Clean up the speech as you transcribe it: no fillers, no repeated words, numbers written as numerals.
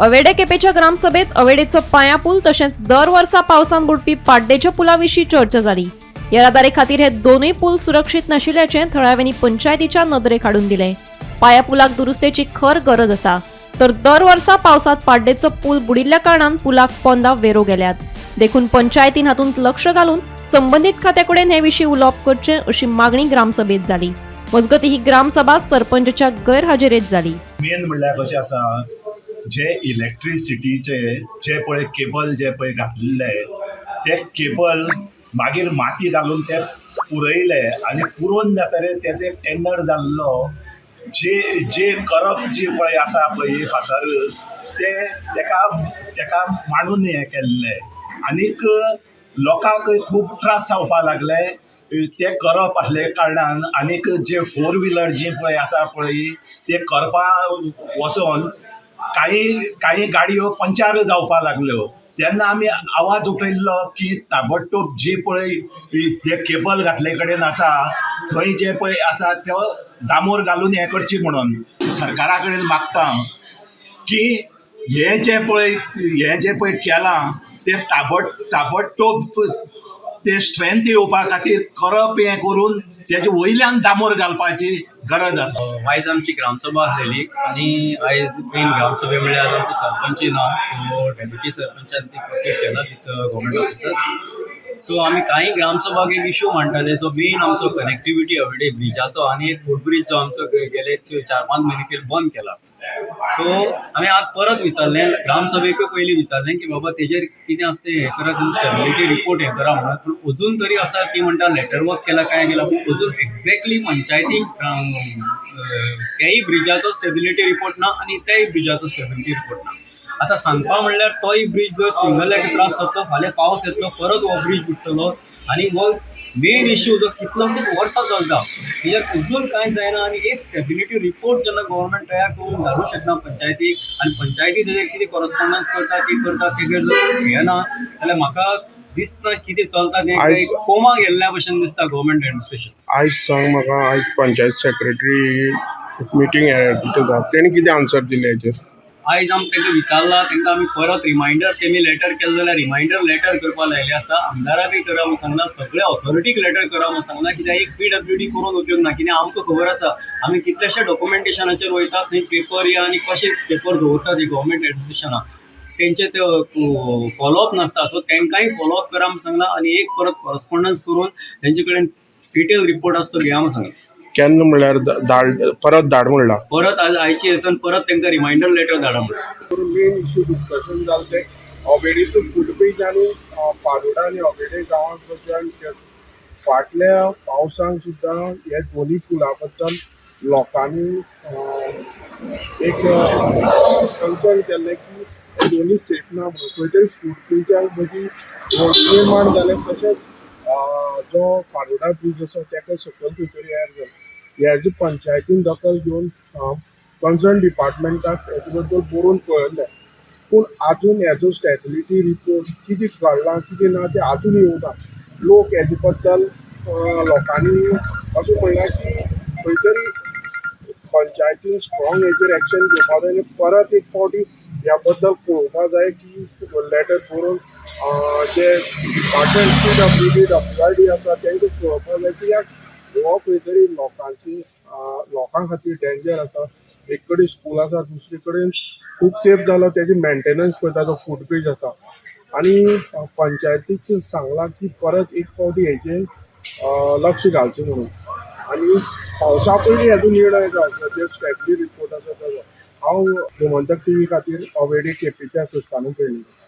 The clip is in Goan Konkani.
अवेडे केपेच्या ग्रामसभेत अवेडेचो पाया पूल तशेंच दर वर्सा पावसान बुडपी पाड्डेच्या पुला विशीं चर्चा जाली. येरादारी खातीर हे दोनूय पूल सुरक्षीत नाशिल्ल्याचें थळाव्यांनी पंचायतीच्या नदरेक हाडून दिलें. पाया पुलाक दुरुस्तेची खर गरज आसा, तर दर वर्सा पावसात पाड्डेचो पूल बुडिल्ल्या कारणान पुलाक पोंदा वेरो गेल्यात. देखून पंचायतीन हातूंत लक्ष घालून संबंदीत खात्या कडेन हे विशीं उलोवप करचें अशी मागणी ग्रामसभेत जाली. मजगतीं, ही ग्रामसभा सरपंचाच्या गैरहाजेरेत जाली. मेन म्हणल्यार कशें आसा, जे इलेक्ट्रिसिटीचे जे पळय केबल जे पळय घातलेले, ते केबल मागीर माती घालून ते पुरयले आनी पुरोवन जातकीर तेजे टेंडर जाल्लो. जे जे करप जी पळय आसा पळय फातर, ते तेका मांडून हें केल्लें आनीक लोकांक खूब त्रास जावपा लागले ते करप आसले कारणान. आनीक जे फोर व्हिलर जी पळय आसा पळय, ते करपा वचोन काही काही गाडयो पंचार जावपा लागल्यो. तेन्ना आमी आवाज उठयल्लो की ताबडतोब जी पळय ते केबल घातले कडेन आसा, थंय जे पळय आसा तो दामोर घालून हें करची म्हणून सरकारा कडेन मागता की हें जे पळय केलां तें ताबडतोब ते स्ट्रेंथ येवपा खातीर करप हें करून तेजे वयल्यान दामोर घालपाची गरज आसा. आयज आमची ग्रामसभा आसलेली आनी आयज मेन ग्रामसभे म्हणल्यार आज आमचे सरपंच ना, सो डेप्युटी सरपंचान ती प्रोसीड केला विथ गव्हर्मेंट ऑफिसर्स. सो आमी कांय ग्रामसभाक एक इशू मांडटाले, जो मेन आमचो कनेक्टिविटी अवेडे ब्रिजाचो आनी एक फूट ब्रीज जो आमचो गेले 4-5 म्हयने पयलीं बंद केला. सो आमी आज परत विचारलें, ग्रामसभेकूय पयलीं विचारलें की बाबा, तेजेर कितें आसा तें हें करा, तुमी स्टेबिलिटी रिपोर्ट हें करा म्हणून. पूण अजून तरी आसा ती म्हणटा लेटर वर्क केला, काय केला, पूण अजून एक्झॅक्टली पंचायतीक तेय ब्रिजाचो स्टेबिलिटी रिपोर्ट ना आनी तेय ब्रिजाचो स्टेबिलिटी रिपोर्ट ना. आतां सांगपा म्हणल्यार तोय ब्रीज जर सिंगल एक त्रास जातलो, फाल्यां पावस येतलो, परत हो ब्रीज बुडटलो. आनी हो मेन इश्यू जो कितलोसोच वर्सां चलता, तेजेर अजून कांय जायना. आनी एक स्टेबिलिटी रिपोर्ट जेन्ना गव्हर्मेंट तयार करून धाडूंक शकना पंचायतीक आनी पंचायती तेजेर कितें कॉरस्पॉन्डन्स करता, ती करता, तेजेर जर हें ना जाल्यार म्हाका दिसना कितें चलता तें. कोमा गेल्ल्या भशेन दिसता गव्हर्मेंट एडमिनिस्ट्रेशन. आयज सांग म्हाका, आयज पंचायत सेक्रेटरी मिटींग तेणी कितें आन्सर दिले हेजेर? आयज आमी तांकां विचारलां. तांकां आमी परत रिमायंडर, तेमी लेटर केलें जाल्यार रिमायंडर लेटर करपा लायलें आसा. आमदाराकय करा म्हूण सांगलां, सगळे ऑथॉरिटीक लेटर करा म्हूण सांगलां. कित्याक एक पीडब्ल्यूडी करून उपयोग ना. कित्याक आमकां खबर आसा, आमी कितलेशे डॉक्युमेंटेशनाचेर वयता, थंय पेपर या आनी कशे पेपर दवरतात ही गव्हर्मेंट एडमिनिस्ट्रेशनां, तेंचे ते फॉलोअप नासता. सो तांकांय फॉलोअप करा म्हूण सांगलां आनी एक परत कॉरस्पॉन्डन्स करून तेंचे कडेन डिटेल रिपोर्ट आसा तो घेया म्हूण सांगलां. केन्ना म्हणल्यार धाड, परत धाड म्हणला? परत आज आयची हेतून परत तांकां रिमायंडर लेटर धाडा म्हणून. मेन इश्यू डिस्कशन जालें तें अवेडेचो फुटब्रीज आनी पारोडा आनी अवेडे गांवांत बद्दल. फाटल्या पावसांत सुद्दां हे दोनी पुला बद्दल लोकांनी एक कन्सर्न केल्लें की हे दोनी सेफ ना म्हणून. खंय तरी फुटब्रिजाक मदीं निर्माण जालें. तशेंच जो पारोडा ब्रीज आसा, ताका सकयल खंय तरी एर जालें. हेजी पंचायतीन दखल घेवन कन्सर्न डिपार्टमेंटाक हेजे बद्दल बरोवन कळयल्लें, पूण आजून हेजो स्टेबिलिटी रिपोर्ट कितें घडलां, कितें ना, तें आजून येवना. लोक हेजे बद्दल लोकांनी अशें म्हणलां की खंय तरी पंचायतीन स्ट्रॉंग हेजेर एक्शन घेवपा जाय आनी परत एक फावटी ह्या बद्दल पळोवपा जाय की लेटर बरोवन जे डिपार्टमेंट पीडब्ल्यूडी, डब्ल्यूआरडी आसा, तांकां पळोवपा जाय. कित्याक हो खंय तरी लोकांची लोकां खातीर डेंजर आसा. एक कडेन स्कूल आसा, दुसरे कडेन खूब तेंप जालो तेजी मेंटेनन्स पळयता, तो फुटब्रीज आसा. आनी पंचायतीक सांगलां की परत एक फावटी हेजेर लक्ष घालचें म्हणून आनी पावसा पयलीं हेजो निर्णय जावचो, जे स्टेबिलिटी रिपोर्ट आसा तेजो. हांव गोमंतक टीव्ही खातीर अवेडे केपेंच्या क्रिस्तानू पेडणेकर.